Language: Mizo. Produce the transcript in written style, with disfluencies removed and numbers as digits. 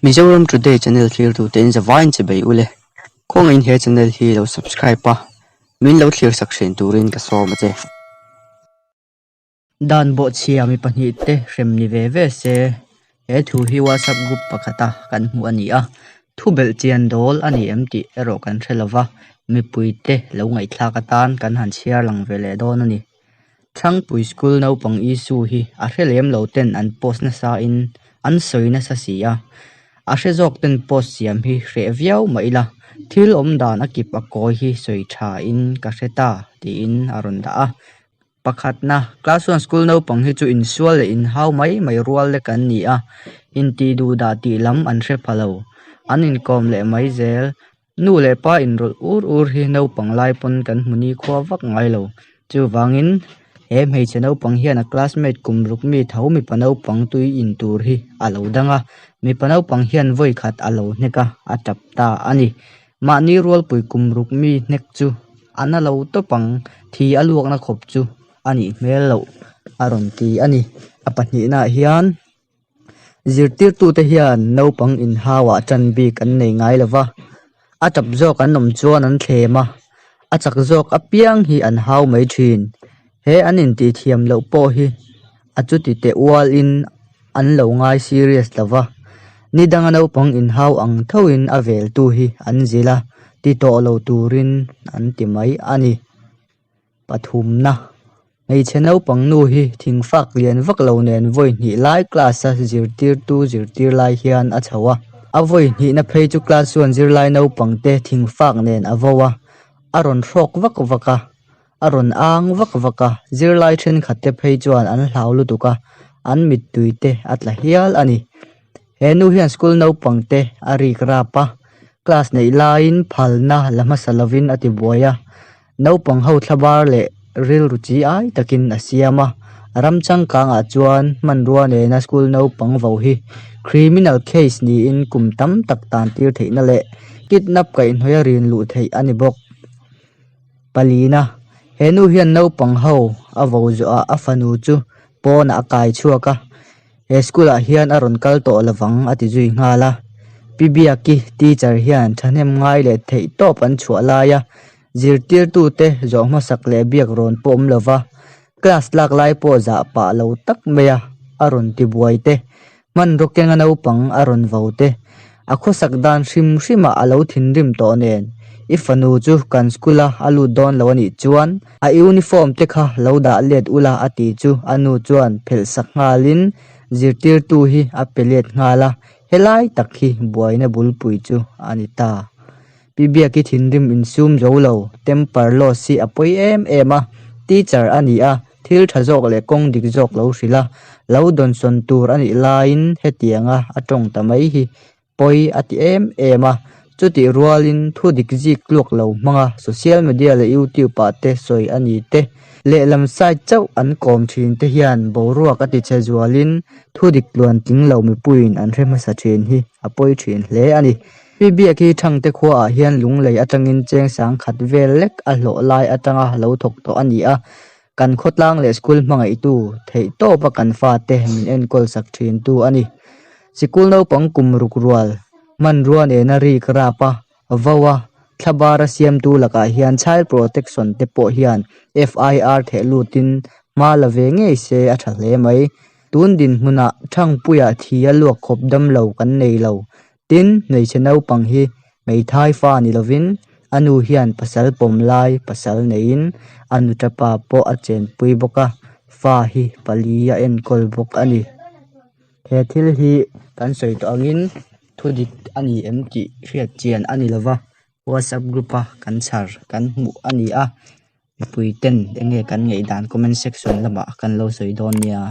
Mizoram Today channel thlirtu te in zavaiin che bei ule. Khawngaihin he channel hi lo subscribe a, min lo thlir sak thin turin ka sawm a che. Dan bawhchhia mi pahnihte hrem ni ve ve se, he thu hi WhatsApp group pakhata kan hmuh a ni a, thu belh chian dawl a ni em tih erawh kan hre lova, mipuite lo ngaihthlak atan kan han chhiar lang ve leh dawn a ni. Thangpui School naupang issue hi a hre lem lo ten an post nasa in an sawi nasa si a, a hre zawk ten post siam hi hreh viau mah ila thil awm dan a kip a kawi hi sawi tha in ka hre ta tiin a rawn dah a. Pakhatna, class one school naupang hi chu insual leh inhau mai mai rual lek an ni a, intih duh dah tih lam an hre pha lo, an inkawm leh mai zel. Nu leh pa inrawlh ur ur hi naupang lai pawn kan hmu ni khua vak ngai lo. Chuvangin, he hmeichhe naupang hian a classmate kum ruk mi tho mipa naupang tui in tur hi a lo dang a, mipa naupang hian vawi khat a lo hnek a, a tap ta a ni. Mahni rualpui kum ruk mi hnek chu a na lo tawp ang, thi a luakna khawp chu a nih hmel loh a rawn ti a ni. A pahnihnaah hian. Zirtirtute hian naupang inhauah tan bik an nei ngai lo va, a tap zawk an awm chuan an thlem a, a chak zawk apiang hi an hau mai thin. He an intihthiam loh pawh hi a chuti teh ualin an lo ngai serious lo va, ni danga naupang inhau ang thoin a veltu hi an zilh a, ti tawh lo turin an ti mai a ni. Pathumna, Hmeichhe naupang nu hi thingfak lian vak lo nen vawi hnih lai class a zirtirtu zirtir lai hian a chho a. A vawi hnihna phei chu class chuan zirlai naupang te thingfak nen a vo a, a rawn hrawk vak vak a, a rawn ang vak vak a, zirlai thenkhat te phei chuan an hlau lutuk a, an mittui te a tla hial a ni. He nu hian school naupang te a rik rap a, class neih laiin phalna la hmasa lovin a ti buai a, naupang ho thlabar leh rilru chi ai takin a siam a, ram changkangah chuan hmanrua nena school naupang vo hi criminal case niin kum tam tak tan tir theihna leh kidnap kaihhnawih a rin luh theih a ni bawk. Palina, he nu hian naupang ho a vo zawhah a fanu chu pawnah a kai chhuak a. He school ah hian a rawn kal tawh lovang a ti zui nghal a. Pi Biaki teacher hian thahnem ngai leh theih tawp an chhuah lai a, zirtirtute zawh hmasak leh biak rawn pawh awm lova, class lak lai pawh zah pah lo tak mai a, a rawn ti buai te, hmanraw kenga naupang a rawn vo te, a khawsak dan hrim hrimah a lo thinrim tawh nen, I fanu chu kan school a a lut dawn lo a nih chuan A uniform te kha lo dah let ula a tih chu a nu chuan phelh sak nghalin zirtirtu hi a pe let nghal a, helai tak hi buaina bulpui chu a ni ta. Pi Biaki thinrim insum zo lo, temper loss hi a pawi em em a, teacher a ni a, thil tha zawk leh kawng dik zawk lo hrilh a, lo dawnsawn tur a nih laiin hetianga a tawng ta mai hi pawi a ti em em a, chutih rualin thu dik zik tluak lo hmanga social media leh youtube ah te sawi a ni te, lehlam side chauh an kawm thin te hian boruak a ti chhe zualin thu dik tluan tling lo mipuiin an hre hmasa thin hi a pawi thin hle a ni. Pi Biaki Thangte khuaah hian lunglei atangin cheng sangkhat vel lek a hlawh lai atanga lo thawk tawh a ni a, kan khawtlang leh school hmangaihtu theihtawpa kan fate min enkawl sak thintu a ni. Sikul naupang kum ruk rual hmanrua nena rik rap a, vo a, thlabara siamtu lakah hian Child Protection te pawh hian FIR theh lutin hma la ve ngei se a tha hle mai. Tun dinhmunah Thangpuiah thi a luak khawp dam lo kan nei lo. Tin, hmeichhe naupang hi hmeithai fa ni lovin a nu hian pasal pawm lai pasal neiin a nutapa pawh a chenpui bawk a, fa hi pali a enkawl bawk a ni. He thil hi kan sawi tawh angin thu dik a ni em tih hriat chian a ni lova whatsapp group a kan chhar kan hmuh a ni a mipui ten enge kan ngaihdan comment section lamah kan lo sawi dawn nia.